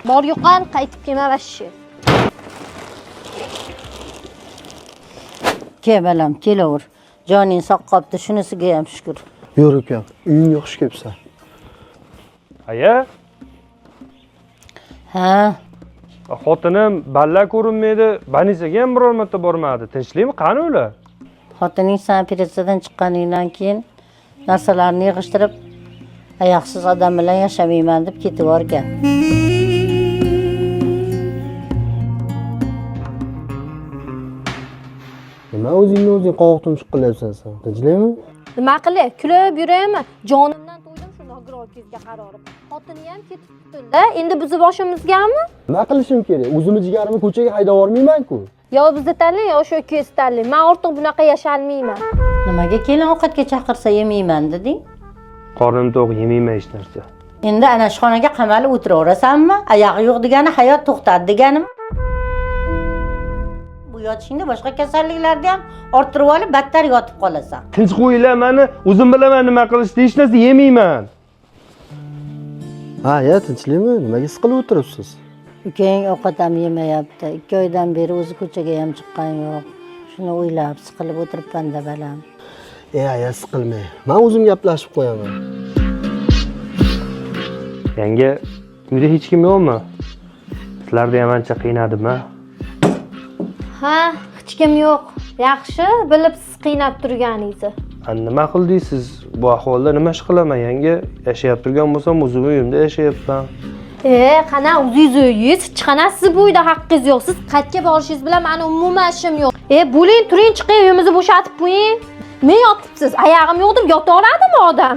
Bor yo'qol, qaytib kelma vashi. Kel balam, kelaver. Joning sog' qolibdi, shunisiga ham shukur. Yur ukam, uyingga xush kelibsan. Aya, Ha, xotinim balla ko'rinmaydi, banisaga ham biror marta bormadi. Tinchlikmi? Qani ular? Xotining san operatsiyadan chiqqaningdan keyin narsalarni yig'ishtirib, oyoqsiz odam bilan yashamayman deb ketib yuborgan. Nima o'zingni o'zing qovoq tumshuq qilyapsan sen? Tinchlikmi? Nima qilay? Kulib yuraymi? Jonimdan to'ydim shu nogironlikka qarorib. Xotini ham ketib qutuldi. Endi bizni boshimizgami? Nima qilishim kerak? O'zimni jigarimni ko'chaga haydab yubormayman-ku. Yo bizni tanlang, yo o'sha ukkangizni tanlang. Men ortiq bunaqa yashalmayman. Nimaga kelin ovqatga chaqirsa yemayman deding? Qornim to'q, yemayman hech narsa. Endi ana shu xonaga qamalib o'tiraverasanmi? Oyog'i yo'q degani hayot to'xtadi deganimi? Bu yotishingda boshqa kasalliklarni ham orttirib olib battar yotib qolasan. Tinch qo'yinglar mani, o'zim bilaman nima qilishni, hech narsa yemayman. Ha, ya tinchlikmi? Nimaga siqilib o'tiribsiz? Ukang ovqat ham yemayapti. 2 oydan beri o'zi ko'chaga ham chiqqan yo'q. Shuni o'ylab siqilib o'tiribman-da balam. E, aya siqilmang. Men o'zim gaplashib qo'yaman. Yanga, uyda hech kim yo'qmi? Sizlarni ham ancha qiynadimi? Ha, hech kim yo'q. Yaxshi, bilibsiz qiynab turganingizni. A, nima qildingiz siz bu ahvolda? Nima ish qilaman yanga? Yashayap turgan bo'lsam o'zimni uyimda yashayapman. E, qana o'zingiz uyingiz, hech qana siz bu uyda haqqingiz yo'q. Siz qayerga borishingiz bilan mani umuman ishim yo'q. E, bo'ling, turing, chiqing, uyimizni bo'shatib qo'ying. Men yotibsiz, oyog'im yo'q deb yota oladimi odam?